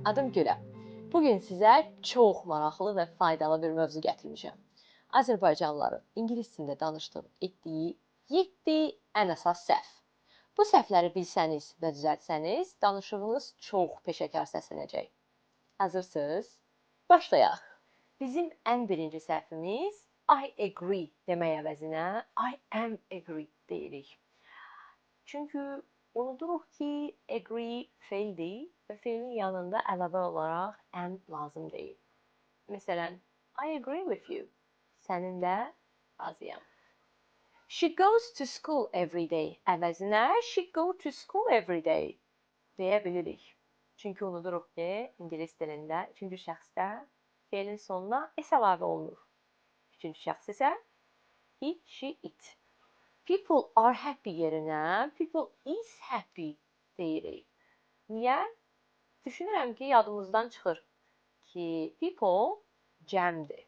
Adım Gülə. Bugün sizə çox maraqlı və faydalı bir mövzu gətirmişəm. Azərbaycanlıların ingilis dilində danışdığı, etdiyi 7 ən əsas səhv. Bu səhvləri bilsəniz və düzəltsəniz, danışığınız çox peşəkar səslənəcək. Hazırsınız? Başlayaq. Bizim ən birinci səhvimiz I agree demək əvəzinə I am agree deyirik. Çünki unuduruq ki, agree feildir və feilin yanında əlavə olaraq am lazım deyil. Məsələn, I agree with you. Səninlə razıyam. She goes to school every day əvəzinə she go to school every day deyə bilirik. Çünki unuduruq ki, ingilis dilində üçüncü şəxsdə feilin sonuna s əlavə olunur. Üçüncü şəxs isə he, she, it. People are happy yerinə people is happy deyirik. Niyə? Düşünürəm ki, yadımızdan çıxır ki, people cəmdir.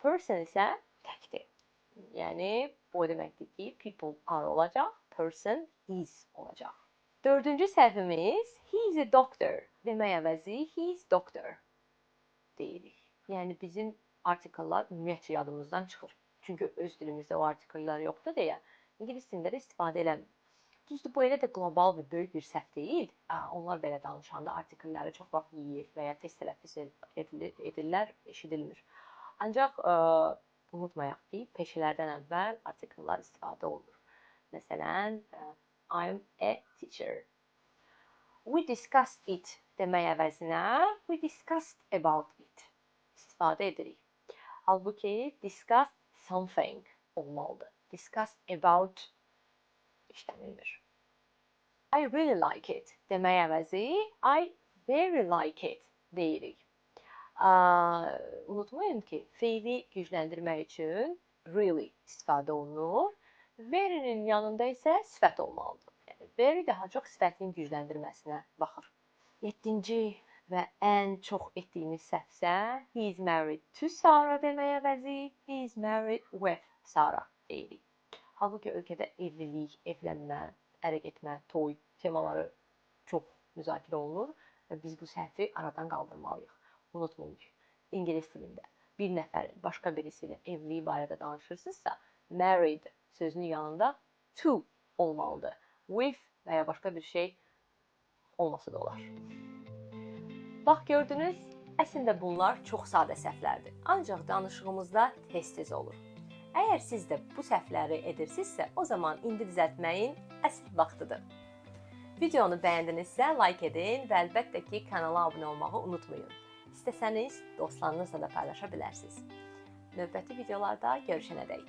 Person isə təkdir. Yəni, bu o deməkdir ki, people are olacaq, person is olacaq. Dördüncü səhvimiz he is a doctor demək əvəzi he is doctor deyirik. Yəni, bizim artikellər ümumiyyətcə yadımızdan çıxır. Çünki öz dilimizdə o artikellər yoxdur deyə ingilis dilində də istifadə eləmir. Düzdür, bu elə də qlobal və böyük bir səhv deyil. Onlar belə danışanda artikelləri çox vaxt yeyir və ya tez tələffüz edirlər, eşidilmir. Ancaq unutmayaq ki, peşələrdən əvvəl artikellər istifadə olunur. Məsələn, I'm a teacher. We discussed it demək əvəzinə we discussed about it istifadə edirik. Halbuki discuss something olmalıdır. Discuss about işlənilmir. I really like it demək əvəzi I very like it deyirik. Unutmayın ki, feili gücləndirmək üçün really istifadə olunur. Very'nin yanında isə sifət olmalıdır. Yəni, very daha çox sifətin gücləndirməsinə baxır. Yeddinci və ən çox etdiyimiz səhvsə he is married to Sarah demək əvəzi he is married with Sarah deyirik. Halbuki ölkədə evlilik, evlənmə, ərə getmə, toy temaları çox müzakirə olunur və biz bu səhvi aradan qaldırmalıyıq. Unutmayın ki, ingilis dilində bir nəfərin başqa birisi ilə evliliyi barədə danışırsınızsa, married sözünün yanında to olmalıdır. With və ya başqa bir şey olmasa da olar. Bax, gördünüz, əslində bunlar çox sadə səhvlərdir. Ancaq danışığımızda tez-tez olur. Əgər siz də bu səhvləri edirsinizsə, o zaman indi düzəltməyin əsl vaxtıdır. Videonu bəyəndinizsə, like edin və əlbəttə ki, kanala abunə olmağı unutmayın. İstəsəniz, dostlarınızla da paylaşa bilərsiniz. Növbəti videolarda görüşənədək.